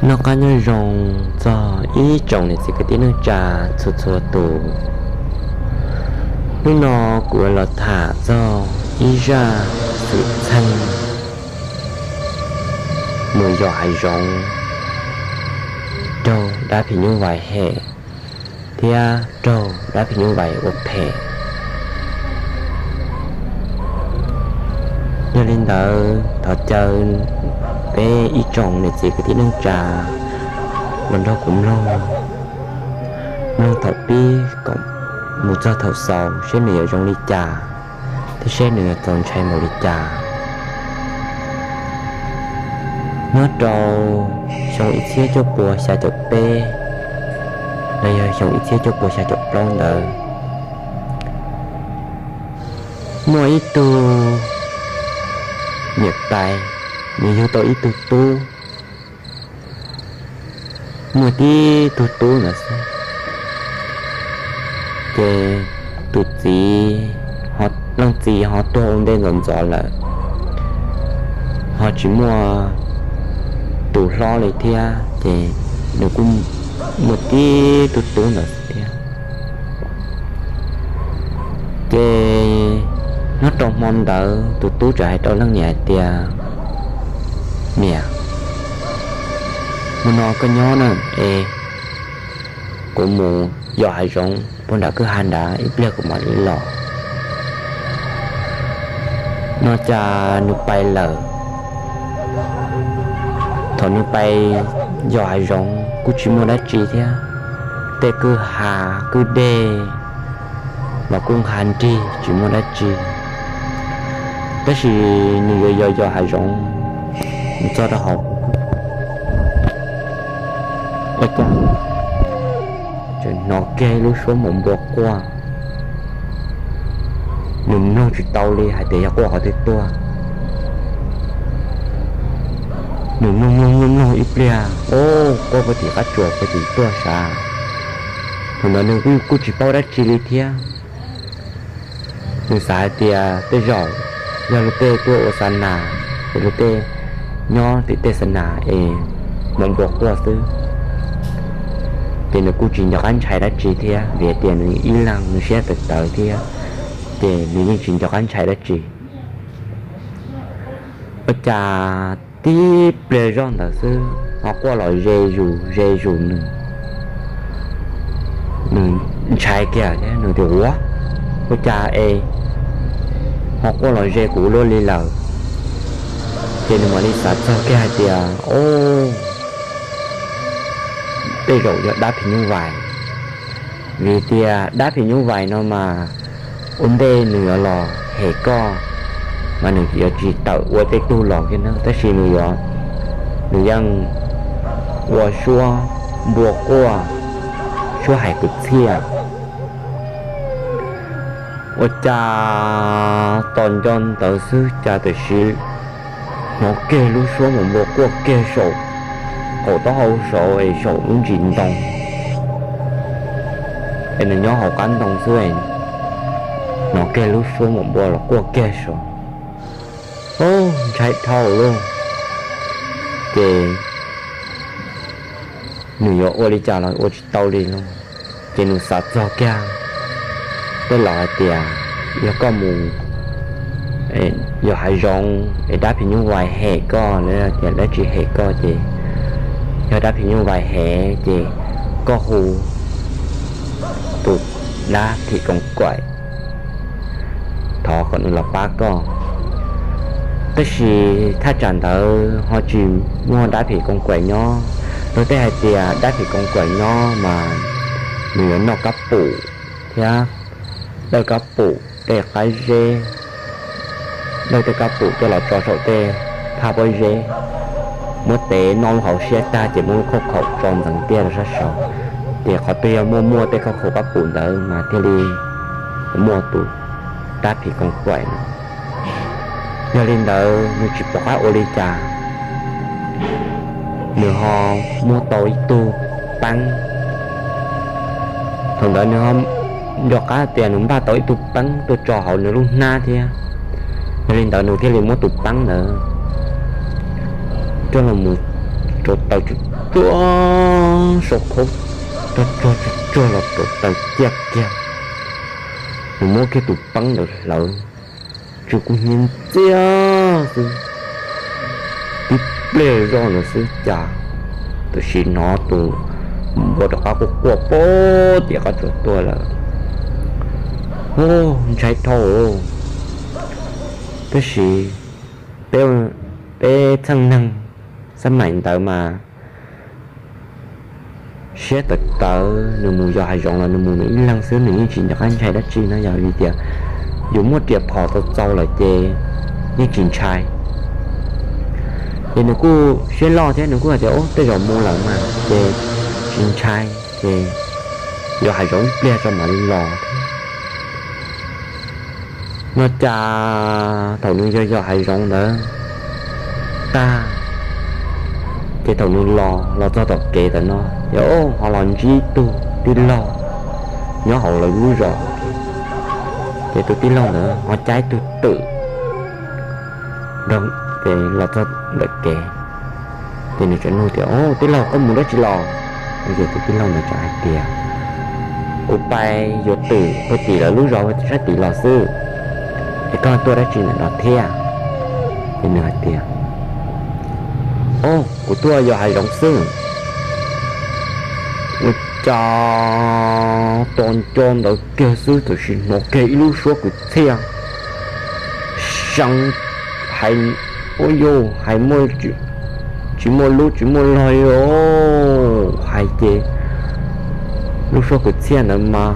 Noj qab nyob zoo txog ib tsoom niam txiv kwv tij neej tsa txhua txhua tus. Hnub no kuv los tham txog ib zaj xwm txheej mus yos hav zoov raug dab phim nyuj vais hem thiab raug dab phim nyuj vais ua phem. Yog li ntawd thov caw peb ib tsoom niam txiv kwv tij neej tsa los nrog kuv mloog, mloog thaum pib kom mus txog thaum xaus seb nws yuav zoo li cas thiab seb nws yuav txaus ntshai npaum li cas. Nyob rau xyoo ib txhiab cuaj pua xya caum peb los yog xyoo ib txhiab cuaj pua xya caum plaub ntawd, muaj ib tug niam tais, nws yug tau ib tug tub, muaj tib tug tub ntawd xwb. Ces tus txiv, leej txiv ho tuag ua ntej ntxov ntxov lawm, ho tsis muaj tus hlob li thiab, ces nws kuj muaj tib tug tub ntawd xwb thiab. Ces nyob rau hmo ntawd tus tub txawm hais rau leej niam hais tias, Niam, hnub no koj nyob na, es kuv mus yos hav zoov puag nram kwj ha nrad ib pliag kuv mam li los. No cas nws pais lawm. Thaum nws pais yos hav zoov kuj tsis muaj dab tsi thiab, tej kwj ha kwj dej los kuj nqha nrig tsis muaj dab tsi. Tab sis nws yuav yos yos hav zoov, nws txog rau hauv, ua cas tseem hnov kiag lub suab npua quaj. Nws mloog tsis tau li hais tias yog quaj qhov twg tuaj. Nws mloog mloog mloog mloog ib pliag, o, quaj puag tim qab tsuas puag tim tuaj sav. Thaum ntawd nws kuj tsis paub dab tsi li thiab. Nws xav hais tias tej zaum yog luag tej tuaj ua xa nas, es luag tej nyob tim tej xa nas es hnov npua quaj xwb. Ces nws kuj tsis nco qab ntshai dab tsi thiab, vim tias nws ib leeg nws siab tawv tawv thiab, ces nws yeej tsis nco qab ntshai dab tsi. Ua cas tib pliag zoj ntawd xwb ho quaj los ze zus ze zus nws. Nws ntshai kiag thiab nws tias, Ua, ua cas es ho quaj los ze kuv ua luaj li lawm? Ces nws mam li xav txog kiag hais tias, O, tej zaum yog dab phim nyuj vais. Vim tias dab phim nyuj vais no mas ua ntej nws yuav los hem koj mas nws yuav tsis tawm ua tej tug los kiag na, tab sis nws yuav, nws yeej ua suab npua quaj, suab hais kwv txhiaj. Ua cas tos nco ntawd xwb cas tam sim hnov kiag lub suab npua quaj kiag saum qaum taub hau saud es saum lub ntsis ntoo, es nws nyob hauv qab ntoo xwb, hnov kiag lub suab npua los quaj kiag saud. Ntshai dhau lawm, ces nws yuav ua li cas los ua tsis tau li lauj. Ces nws xav txog kiag tej laus hais tias, Yog koj mus yos hav zoov es dab phim nyuj vais hem koj los tias dab tsi hem koj ces yog dab phim nyuj vais hem ces koj hu tus dab phim koos kaim, thov kom nws los pab koj. Tab sis thaj tsam ntawd ho tsis muaj dab phim koos kaim nyob. Luag tej hais tias dab phim koos kaim nyob mas nws yuav noj kab pum thiab dawj kab pum tej qab zeb, dawj tej kab pum tej los tso saum tej phaj pob zeb, muab tev noj lub hauv siab tag ces muab lub khauj khaum tso ntxeev tiaj rau sab saud, ces qhov twg yog muaj muaj tej khauj khaum kab pum ntawd mas thiaj li muaj tus dab phim koos kaim no. Yog li ntawd nws tsis pom qab ua li cas, nws ho muab tau ib tug peeb. Thaum ntawd nws ho nco qab tias nws npaj tau ib tug peeb tuaj tso hauv nws lub hnab thiab. Yog li ntawd nws thiaj li muab tus peeb ntawd coj los mus rau taw tsw tuaj saum khaub tog tsuag tsuag tsuag los rau taw ciaj kiag. Nws muab kiag tus peeb ntawd hlawv, tsw kub hnyiab ntxiag xwb. Tib pliag zoj ntawd xwb cas tam sim hnov tus npua rov qab quaj quaj pem tim qab tsuas tuaj lawm. Ub, ntshai dhau. Tab sis peb, peb txheej neeg xab maim ntawd mas siab tawv tawv, nws mus yos hav zoov los nws mus nws ib leeg xwb, nws yeej tsis nco qab ntshai dab tsi no, yog vim tias yus muaj riam phom tau txaus lawm ces yeej tsis ntshai. Ces nws kuj siab loj thiab, nws kuj hais tias, Ub, tej zaum mus lawm mas ces tsis ntshai, ces yos hav zoov ib pliag tso mam li los. No cas thaum nws yos yos hav zoov ntawd tag, ces thaum nws los los txog tom kev ntawm no, ces ho los ntsib tug tij laug nyob hauv lawv lub zos. Ces tus tij laug ntawd ho cab ib tug twm nrog, ces los txog ntawm kev, ces nws txawm nug tias, Tij laug, koj mus dab tsi los? Ces tus tij laug ntawd txawm hais tias, Kuv pais yuav twm pem tim lawv lub zos sab tid los xwb, es koj tuaj dab tsi ntawm no thiab? Ces nws hais tias, Au, kuv tuaj yos hav zoov xwb. Ua cas tos nco ntawd kiag xwb tam sim hnov kiag ib lub suab kwv txhiaj seev, hais, ua yus hais muaj, tsis muaj lub tsis muaj log li os. Hais ces lub suab kwv txhiaj ntawd mas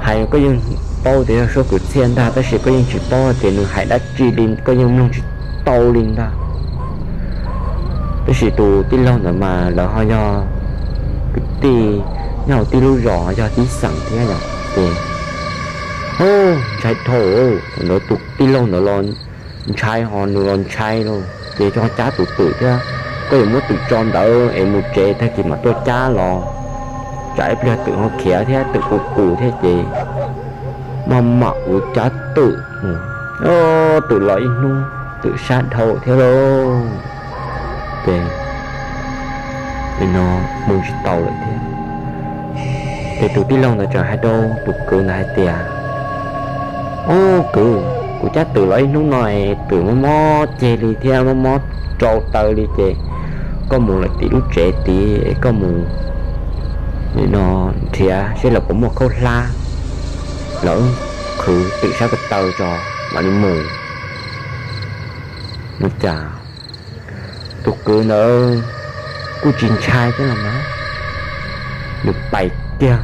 hais koj yeej paub tias yog suab kwv txhiaj ntag, tab sis koj yeej tsis paub tias nws hais dab tsi li, koj yeej mloog tsis tau li ntag. Tab sis tus tij laug ntawd mas lawv ho yog kwv tij nyob hauv tib lub zos, yog tib xeem thiab yom. Ces ntshai dhau, thaum ntawd tus tij laug ntawd los ntshai, ho nws los ntshai lauj, ces ho cab tus twm thiab. Koj yuav muab twm tso ntawd es mus tsev, tag kis mam tuaj cab los, tsam ib pliag twm ho khiav thiab, twm qus qus thiab ces maj mam ua cab twm. Twm los ib hnub twm sab dhau thiab lauj. Ces no mus tsis tau lawm thiab. Ces tus tij laug ntawd txawm hais rau tus kwv ntawd hais tias, Au kwv, kuv cab twm los ib hnub no es twm mob mob ceg li thiab mob mob rau taw li, ces koj mus lawm tim lub tsev tid es koj mus no nrhiav seb lawv puas muaj khaub hlab, los wb qhwv twm sab ko taw tso mam li mus. No cas tus kwv ntawd kuj tsis ntshai thiab los mas, nws pais kiag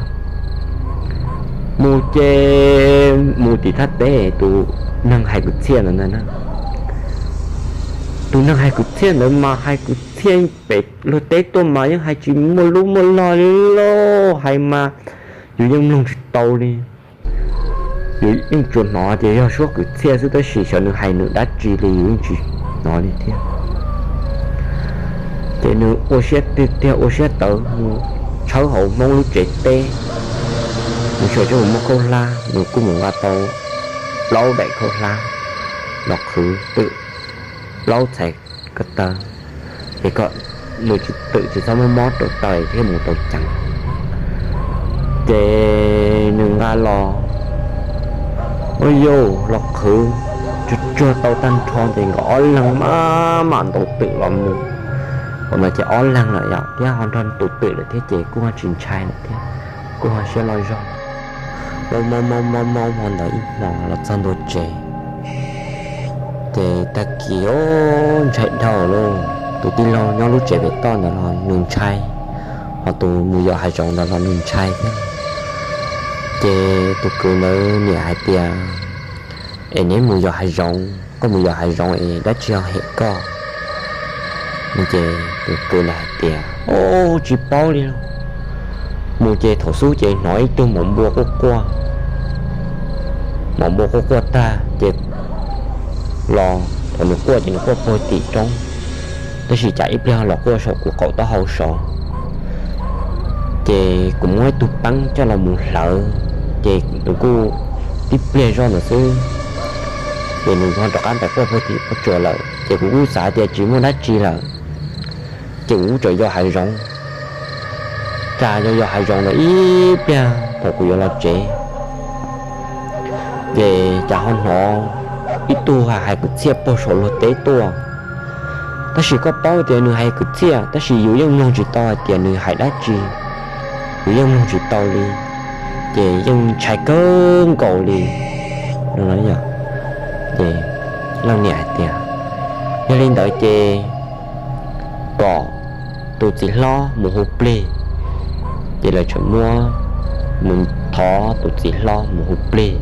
mus ces mus tim thaj teb tus neeg hais kwv txhiaj ntawd ntag na. Tus neeg hais kwv txhiaj ntawd mas hais kwv txhiaj pem luag teb tuaj mas yeej hais tsis muaj lub muaj log li lauj, hais mas yus yeej mloog tsis tau li. Yus yeej tsuas hnov tias yog suab kwv txhiaj xwb, tab sis xyov nws hais nws dab tsi li yus yeej tsis hnov li thiab. Ces nws ua siab tiag tiag ua siab tawv mus tshawb hauv Hmoob lub tsev teb, mus xyuas seb puas muaj khaub hlab, nws kuj mus nqa tau plaub daim khaub hlab los qhwv twm plaub txhais ko taw, es kom nws tsis, twm tsis txhob mob mob rau taw thiab mus tau ceev. Ces nws nqa los, ua yus los qhwv tsuag tsuag tau tag nrho ces nkawd ob leeg maj mam ntaus twm los mus. Thaum no ces ob leeg lawm yom, thiab ho nrog tus twm lawm thiab ces kuj ho tsis ntshai lawm thiab, kuj ho siab loj zog. Maub maub maub maub maub hmo ntawd ib hmos los txog ntua tsev, ces tag kis ntshai dhau lauj. Tus tij laug nyob lub tsev pem toj ntawd los nws ntshai, ho tus mus yos hav zoov ntawd los nws ntshai thiab. Ces tus kwv ntawd niam hais tias, Es neb mus yos hav zoov, koj mus yos hav zoov es dab tsi ho hem koj? Ces tus kwv ntawd hais tias, Au, tsis paub li lauj. Mus ces thaum xub ces hnov ib tug maum npua quaj quaj, maum npua quaj quaj tag ces los, thaum nws quaj ces nws quaj puag tim roob, tab sis cas ib pliag los quaj saum kuv qaum taub hau sov. Ces kuv muab ib tug peeb coj los mus hlawv, ces nws kuj tib pliag zoj ntawd xwb, ces nws ho rov qab ntais quaj puag tim pob tsuas lawm. Ces kuv kuj xav tias tsis muaj dab tsi lawm, ces kuv kuj tseem yos hav zoov. Cas yog yos hav zoov ntawd ib pliag thaum kuv yuav los tsev, ces cas ho hnov ib tug hais kwv txhiaj puag saum luag teb tuaj. Tab sis koj paub tias nws hais kwv txhiaj, tab sis yus yeej mloog tsis tau hais tias nws hais dab tsi, yus yeej mloog tsis tau li, ces yeej ntshai kawg nkaus li no. Ces leej niam hais tias, yog li ntawd ces kom tus txiv hlob mus hu plig. Ces lawv tseem muab, mus thov tus txiv hlob mus hu plig.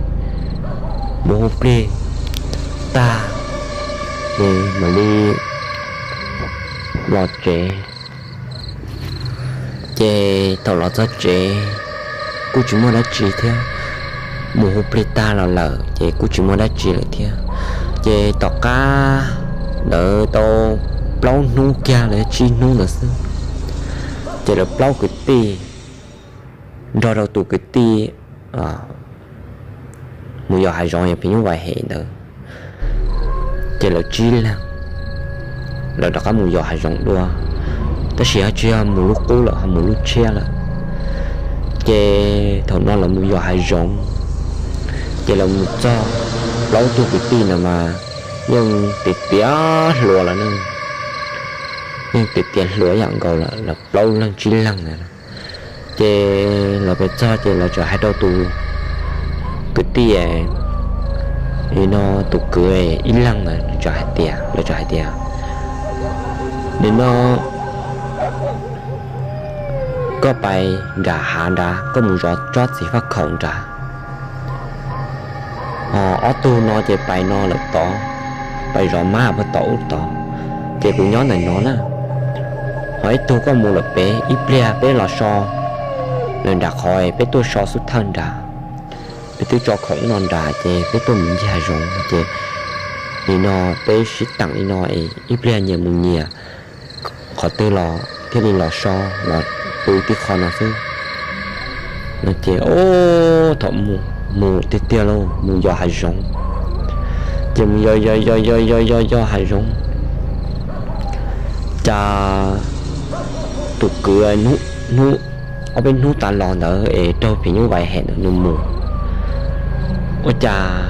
Mus hu plig tag, ces mam li los tsev. Ces thaum los txog tsev, kuj tsis muaj dab tsi thiab. Mus hu plig tag los lawm ces kuj tsis muaj dab tsi lawm thiab. Ces tom qab ntawd tau plaub hnub kiag los yog tsib hnub ntawd xwb, ces lawv plaub kwv tij nrog rau tus kwv tij mus yos hav zoov yog phim nyuj vais hem ntawd, ces lawv tsib leeg, lawv rov qab mus yos hav zoov dua, tab sis ho tsis yog mus lub qub lawm, ho mus lub tshiab lawm. Ces thaum no lawv mus yos hav zoov, ces lawv mus txog, plaub tug kwv tij ntawd mas yeej tiav tiav hluas lawm ne, yeej tiav tiav hluas ib yam nkaus lawm, lawv plaub leeg tsib leeg ntawd. Ces lawv pem txog ces lawv txawm hais rau tus kwv tij, no tus kwv ib leeg ntawd hais tias, lawv txawm hais tias, nim no koj pais nram hav nrad, koj mus zov tsob txiv faj khaum nrad. Ob tug no ces pais no lawm tod, pais zov mab puag tom ub tod, ces kuv nyob ntawm no na. Ho ib tug koj mus lawm pem, ib pliag peb los so lawm nram qhov peb tuaj so xub thawj nrad, peb twb tso khoom no nrad ces peb tuaj mus ncig hav zoov ces nim no peb sib teem li no es ib pliag nyias mus nyias qhov twg los thiaj li los so los pw tib qho no xwb. No ces thaum mus tiag tiag lauj, mus yos hav zoov, ces mus yos yos yos yos yos yos yos hav zoov, cas tus kwv hnub, ob peb hnub tas los ntawd es raug phim nyuj vais hem ntawd nws mus, ua cas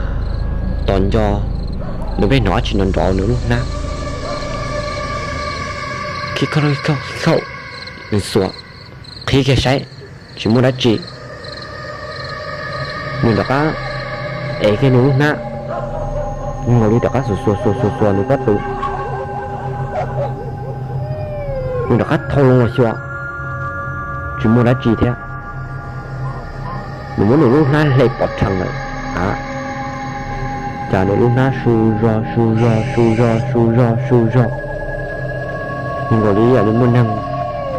tos nco nws pheej hnov dab tsi nrov nrov nws lub hnab, khib khaum khib khaum, nws xuas, qhib kiag saib tsis muaj dab tsi. Nws rov qab ev kiag nws lub hnab, nkaus li rov qab xuas xuas xuas xuas xuas nws pob tw, nws rov qab thau loo los xyuas, tsis muaj dab tsi thiab. Nws muab nws lub hnab hle pov rhees lawm, a, cas nws lub hnab su zog su zog su zog su zog su zog, nkaus li yam li muaj neeg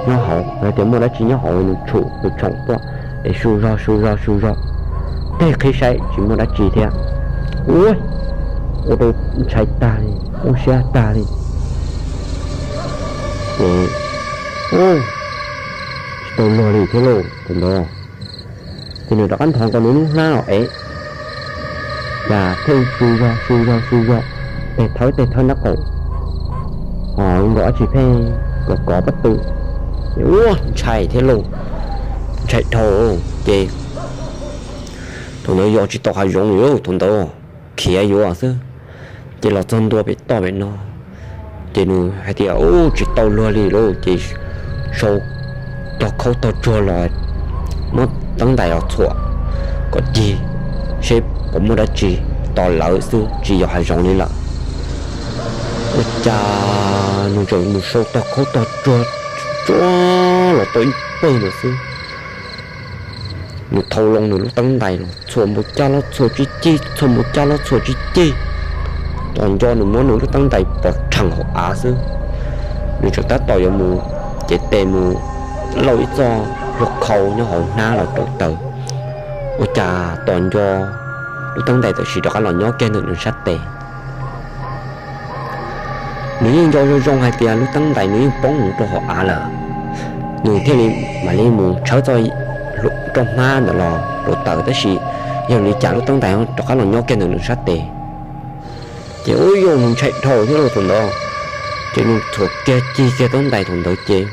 nyob hauv, los tias muaj dab tsi nyob hauv nws tshum nws tshoom tuaj, es su zog su zog su zog. Tej qhib saib tsis muaj dab tsi thiab. Ua, ua rau ntshai tag li, ua siab tag li. Ces tsis tau luag li thiab lauj thaum ntawd. Ces nws rov qab nthos nkaus nws lub hnab los ev, cas pheej su zog su zog su zog, tes thawb tes thawb nraub qaum, ho nkaus dab tsi pheej kov kov pob tw. Ces ua ntshai thiab lauj, ntshai dhau. Ces thaum ntawd yos tsis tau hav zoov li, thaum ntawd khiav yuav xwb. Ces los txog ntua pem toj pem no, ces nws hais tias, u, tsis tau luag li lauj. Ces sau tog khaub tog tsuag los, muab teeb ntais los txhuam kom cig, seb puas muaj dab tsi, tos lawv xwb tsis yos hav zoov li lawm. Ua cas nws tseem mus sau tog khaub tog tsuag tsuag los tau ib pawg ntawd xwb. Nws thau loo nws lub teeb ntais los txhuam npau caj los txhuam tsis cig, txhuam npau caj los txhuam tsis cig. Tos nco nws muab nws lub teeb ntais pov rhees hauv av xwb. Nws tseem tab tom yuav mus cev tes mus lauj ib txoj hlua khau nyob hauv hnab los rau taws, ua cas tos nco lub teeb ntais tam sim rov qab los nyob kiag ntawm nws sab tes. Nws yeej nco zoo zoo hais tias lub teeb ntais nws yeej poob mus rau hauv av lawm. Nws thiaj li mam li mus tshawb txoj roj hmab ntawd los rau taws, tab sis yog li cas lub teeb ntais rov qab los nyob kiag ntawm nws sab tes. Ces ua rau nws ntshai dhau thiab lauj thaum ntawd. Ces nws thuam kiag cig kiag taub ntais thaum ntawd ces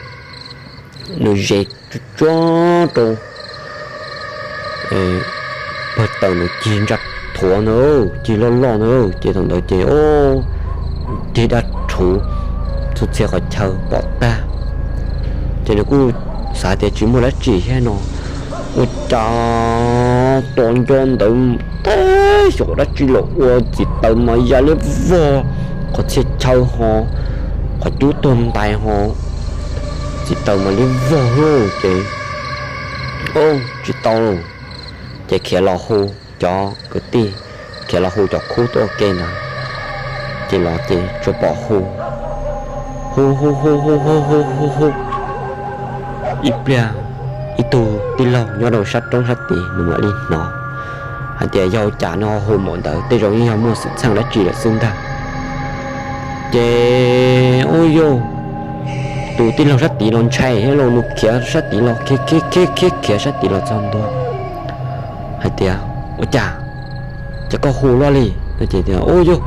nws ze tsuag tsuag rau pawg taws ntawd cig ntsa thuav ntawd, cig loj loj ntawd ces thaum ntawd ces cig dab rhuv txhua txhia qhov chaw pom tag. Ces nws kuj xav tias tsis muaj dab tsi thiab no, ua cas tos nco ntawd teb xyov dab tsi los ua txiv taws mas ya liab vog, qhov txhia chaw ho, qhov cub tuag ntais ho, txiv taws mas liab vog lauj. Ces tsis tau lauj, ces khiav los hu cov kwv tij, khiav los hu cov khub tuaj ua ke ntawd. Ces los ces tsuas pom hu, hu hu hu hu hu hu hu hu. Ib pliag ib tug tij laug nyob rau sab roob sab tid nws mam li hnov hais tias yog ua cas nws ho hu npaum ntawd, tej zaum yeej yog muaj xwm txheej dab tsi lawm xwb ntag. Ces ua yog tus tij laug sab tid los ntshai thiab los nws khiav sab tid los khiav khiav khiav khiav sab tid los txog ntua hais tias, Ua cas, ces koj hu luaj li? Ua yog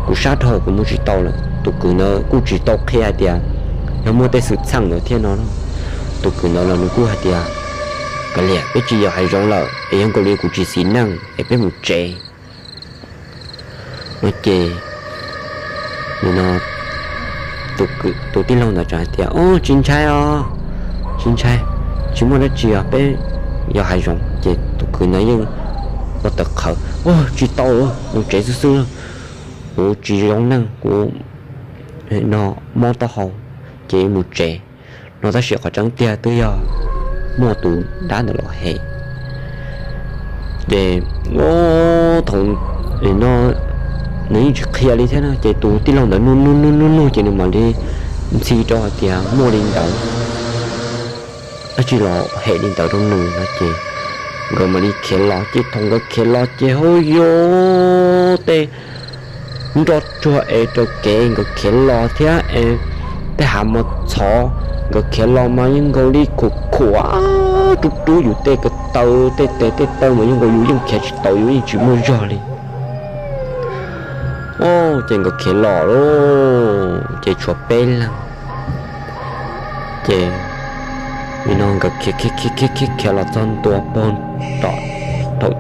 kuv sab dhau kuv mus tsis tau lawm. Tus kwv ntawd kuj tsis tau qhia hais tias yog muaj tej xwm txheej ntawd thiab no. Tus kwv ntawd los nws kuj hais tias, Kav liam, peb tsis yos hav zoov lawm es yog nkaus li kuv tsis xis neej es peb mus tsev no ces tus tij laug ntawd txawm hais tias, Tsis ntshai os, tsis ntshai, tsis muaj dab tsi os, peb yos hav zoov. Ces tus kwv ntawd yeej ua tawv qhawv, Tsis tau, mus tsev xwb xwb, kuv tsis zoo neej, kuv no mob taub hau, ces mus tsev no. Tab sis qhov tseeb tiag twb yog muaj tus dab ntawd los hem. Ces thaum no nws yeej tsis qhia li thiab no ces tus tij laug ntawd nug nug nug nug nug ces nws mam li ntxhi rau hais tias muaj li ntawd, dab tsi los hem li ntawd rau nws no ces nkawd mam li khiav los. Ces thaum nkawd khiav los ces hauj yog tej nroj tsuag es raws kev nkawd khiav los thiab es tej hav mos txhov, nkawd khiav los mas yeej nkaus li khuam khuam rub rub yus tej ko taw tej tes tej taw mas yeej nkaus yus yeej khiav tsis tau, yus yeej tsis muaj zog li. Ces nkawd khiav los lauj, ces tshuav peb leeg. Ces nim no nkawd khiav khiav khiav khiav khiav los txog ntua pog tom thaum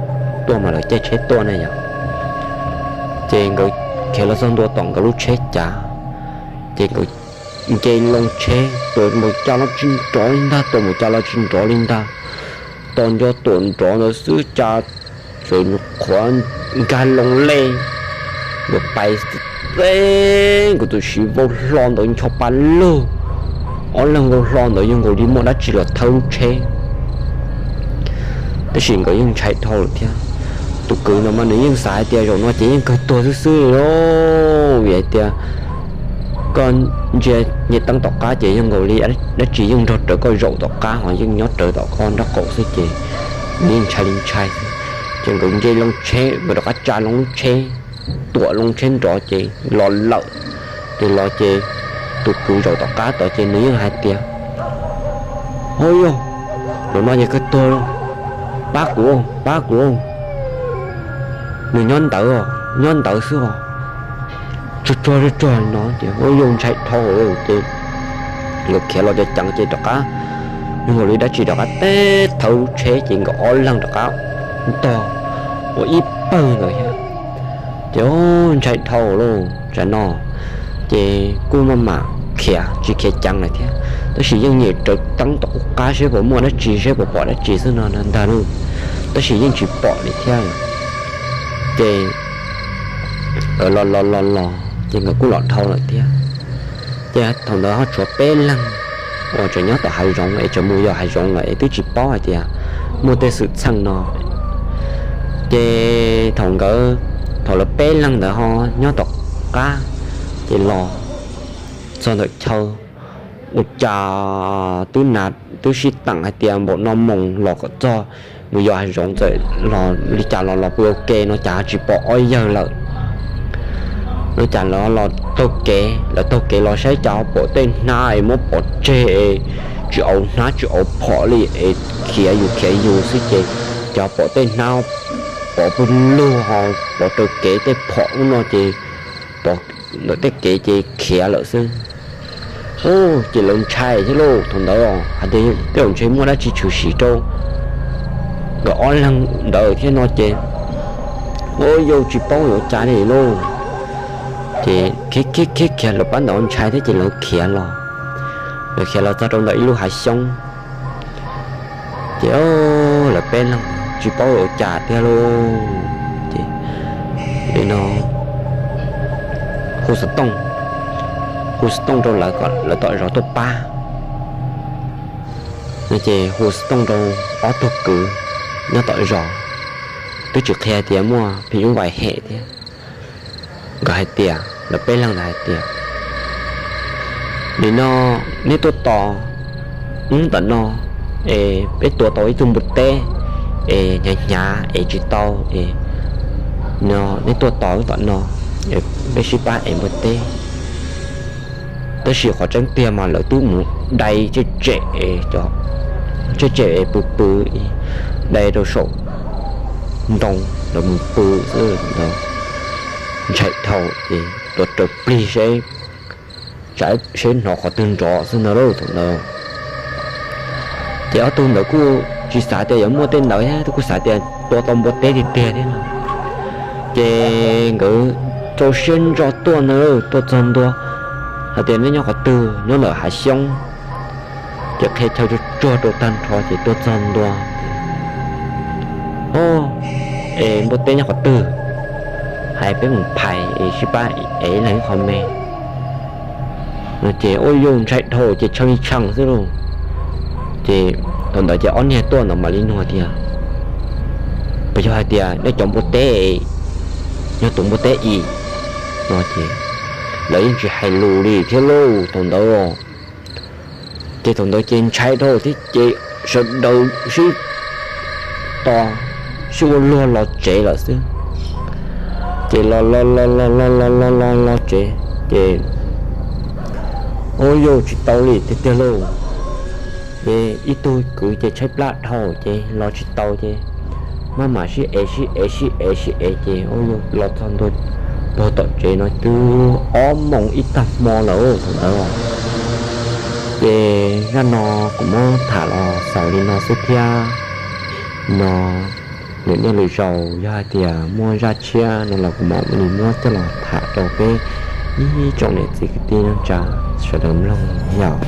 tuaj mas lawv caij tsheb tuaj na yom. Ces nkawd khiav los txog ntua tom nkawd lub tsheb cav, ces nkawd nce loo tsheb, tua mus cas los tsis nrov li ntag, tua mus cas los tsis nrov li ntag. Tos nco tuam nrov ntawd xwb cas txawm qhuav nkag loo lej, nkawd pais teb, nkawd tus siv vau hlo ntawd ncho pa lug, ob leeg vau hlo ntawd yog nkaus li muaj dab tsi los thawb tsheb. Tab sis nkawd yeej ntshai dhau lawm thiab. Tus kwv ntawd mas nws yeej xav hais tias zaum no ces yeej kawg tuag xwb xwb li lauj, vim hais tias koj ntsia niag teeb tom qab ces yog nkaus li dab tsi yeej nrog rawv koj zaum tom qab ho yeej nyob rawv tom koj nraub qaum xwb ces nws yeej ntshai li ntshai xwb. Ces nkawd nce loo tsheb, nkawd rov qab tsa loo lub tsheb, tuam loo tsheb nrov ces los lawm. Ces los ces tus kwv zaum tom qab tod ces nws yeej hais tias, Hauj yog, zaum no ces kawg tuag lauj, pab kuv, pab kuv, nws nyob ntawd, nyob ntawd xwb os. Tsuag tsuag tsuag tsuag no ces hauj yog ntshai dhau ces nkawd khiav los ceev ceev ces rov qab, yog nkaus li dab tsi rov qab teb thawb lub tsheb ces nkawd ob leeg rov qab ntog ua ib pawg ntawd thiab. Ces ntshai dhau lauj, tsam no ces kuj maj mam khiav tsis khiav ceev lawm thiab, tab sis yeej nyem rawv teeb tom qub qab seb puas muaj dab tsi, seb puas pom dab tsi xwb no ntag lauj, tab sis yeej tsis pom li thiab. Ces nkawd los los los los ces nkawd kuj los dhau lawm thiab. Ces thaum ntawd ho tshuav peb leeg uas tseem nyob tom hav zoov es tseem mus yos hav zoov lawm es twb tsis paub hais tias muaj tej xwm txheej no. Ces thaum nkawd, thaum lawv peb leeg ntawd ho nyob tom qab, ces los txog ntawm chaw, ua cas twb na, twb sib teem hais tias npaum no moos los kom txog mus yos hav zoov txawm los li cas los los pw ua ke no cas tsis pom ob yawg lawm. No cas lawv los taug kev, lawv taug kev los saib cas ho pom tej hnab es muab pov tseg es tsis auv hnab tsis auv phom li es khiav yus khiav yus xwb ces cas pom tej hnab pov pw lug ho pov raws kev tej phom ub no ces pov ntawm tej kev ces khiav lawm xwb. Ces lawv ntshai thiab lauj, thaum ntawd hais tias tej zaum ntshe muaj dab tsi tshwm sim rau nkawd ob leeg ntawd thiab no ces, ua yus tsis paub yuav cas li lauj. Ces khiav khiav khiav khiav, lawv pab ntawd ntshai thiab ces lawv khiav los, lawv khiav los txog rau ntawm ib lub hav xyoob. Ces lawv peb leeg tsis paub yuav cas tiag lauj. Ces li no hu xov tooj, hu xov tooj rau lawv kom lawv tom zos tuaj pab. Ces hu xov tooj rau ob tug kwv nyob tom zos, twb tsis qhia tias muaj phim nyuj vais hem thiab. Nkawd hais tias, lawv peb leeg ntawd hais tias, nim no neb tuaj tos wb tom no es peb tua tau ib tug npua teb es hnyav hnyav es tsis tau es no neb tuaj tos wb tom no es peb sib pab ev npua teb. Tab sis qhov tseeb tiag mas lawv twb mus dai tsej tsem, tsej tsem pw pw, dai rau saum ntoo lawv mus pw xwb ntag. Ntshai dhau ces tuav rawv plig seb, seb hnov qhov twg nrov xwb ntag lauj thaum ntawd. Ces ob tug ntawd kuj tsis xav tias yuav muaj tej ntawd thiab, kuj xav tias tua tau npua teb tiag tiag thiab no. Ces nkawd rau siab ntso tuaj ntag, tuaj txog ntua hais tias neb nyob qhov twg, nyob ntawm hav xyoob. Ces qhia chaw tsuag tsuag rau tag nrho ces tuaj txog ntua, o, es npua teb nyob qhov twg, hais peb mus phais es sib pab ev ib leeg ib qho me no. Ces ua yus ntshai dhau ces tshee li tshee xwb lauj. Ces thaum ntawd ces ob niag tuaj ntawd mam li nug tias, puas yog hais tias nej cov npua teb, yog tus npua teb i no ces lawv yeej tsis hais lus li thiab lauj thaum ntawd. Ces thaum ntawd ces ntshai dhau thiab ces sawv daws sib tos, sib ua luag los tsev lawm xwb. Ces los los los los los los los los los tsev ces ua yus tsis tau li tiag tiag lauj. Ces ib tug kwv ces tshaib plab dhau ces los tsis tau ces maj mam sib ev sib ev sib ev sib ev ces ua yus los txog ntua puag tom tsev no twb ob moos ib tag hmo lawm thaum ntawd. Ces zaj no kuv muab tham los xaus li no xwb thiab no. Lwm niaj lwm zaus yog hais tias muaj zaj tshiab no los kuv mam li muab coj los tham rau peb ib tsoom niam txiv kwv tij neej tsa sawv daws mloog yom.